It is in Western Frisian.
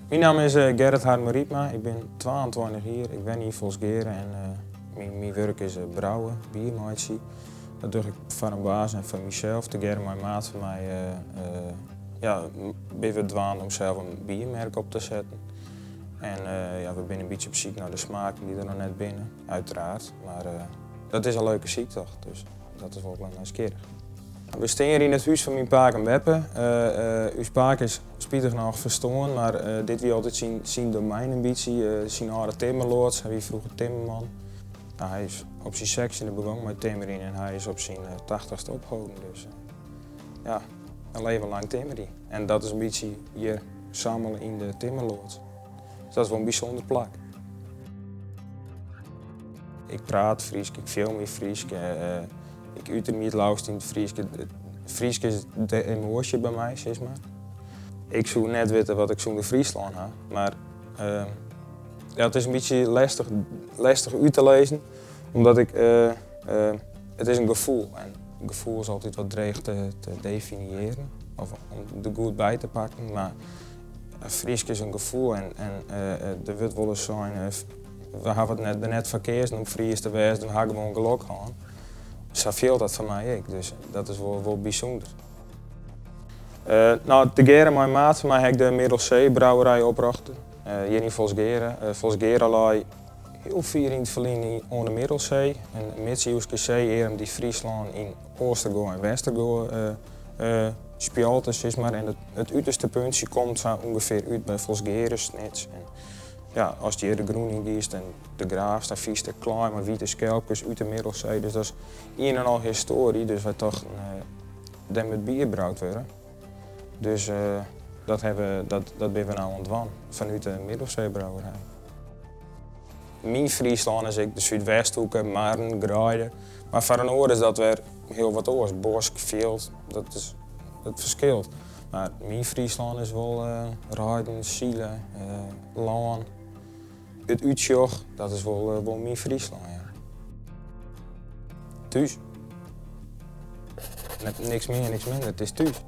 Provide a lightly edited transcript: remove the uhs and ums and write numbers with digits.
Myn namme is Gerrit Harmen Rypma, ik bin 22 jier, ik wenje yn Folsgeare en myn wurk is brouwe, bier meitsje. Dat doch ik foar in baas en foar mysels. Tegearre mei in maat fan my ja, binne we dwaande om sels in biermerk op te setten. En ja, we binne in bytsje op syk nei de smaken dy't der noch net binne, uiteraard. Mar dat is in leuke syktocht, dus dat is wol nijsgjirrich. We stean hjir yn it hús fan myn pake en beppe. Us pake is spitich genôch ferstoarn, mar dit wie altyd syn domein in bytsje, syn âlde timmerloads. Hy wie froeger timmerman. No, hy is op syn sechstjinde begûn mei timmerjen en hy is op syn tachtichste opholden. Dus ja, in leven lang timmerje. En dat is in bytsje hjir sammele yn de timmerloads. Dus dat is wol in bysûnder plak. Ik praat Frysk, ik fiel my Frysk, ik uter my it leafst yn it Frysk. It Frysk is de emoasje by my, sis mar. Ik soe net witte wat ik sûnder Fryslân ha, mar ja, it is in bytsje lestich, lestich út te lizzen, omdat ik, it is in gefoel en in gefoel is altyd wat dreech te definiëren of om der goed by te pakken, mar Frysk is in gefoel en der wurdt wolris sein, we hawwe it net, der net foar keazen om Fries te wêzen, we ha gewoan gelok hân. Sa fielt dat foar my ek, dus dat is wol, wol bysûnder. No, tegearre mei in maat fan my ha ik de Middelsee Brouwerij oprjochte, hjir yn Folsgeare. Folsgeare lei hiel fier yn it ferline oan de Middelsee, in midsiuwske see-earm dy't Fryslân yn Oostergoa en Westergoa spjalte, sis mar. En it uterste puntsje komt sa ûngefear út by Folsgeare, Snits. En ja, ast hjir de grûn yn giest en de graafst, dan fynst de klaai mei wite skelpkes út de Middelsee. Dus dat is ien en al histoarje. Dus wy tochten, dêr moat bier broud wurde. Dus dat, hawwe, dat, dat binne we no oan it dwaan fanút de Middelseebrouwerij. Myn Fryslân is ek de Súdwesthoeke, marren, greide. Mar foar in oar is dat wer hiel wat oars. Bosk, fjild, dat, is, dat ferskilt. Mar myn Fryslân is wol reiden, sile, lân. It útsjoch, dat is wol, wol myn Fryslân, ja. Thús. Net, niks mear, niks minder, it is thús.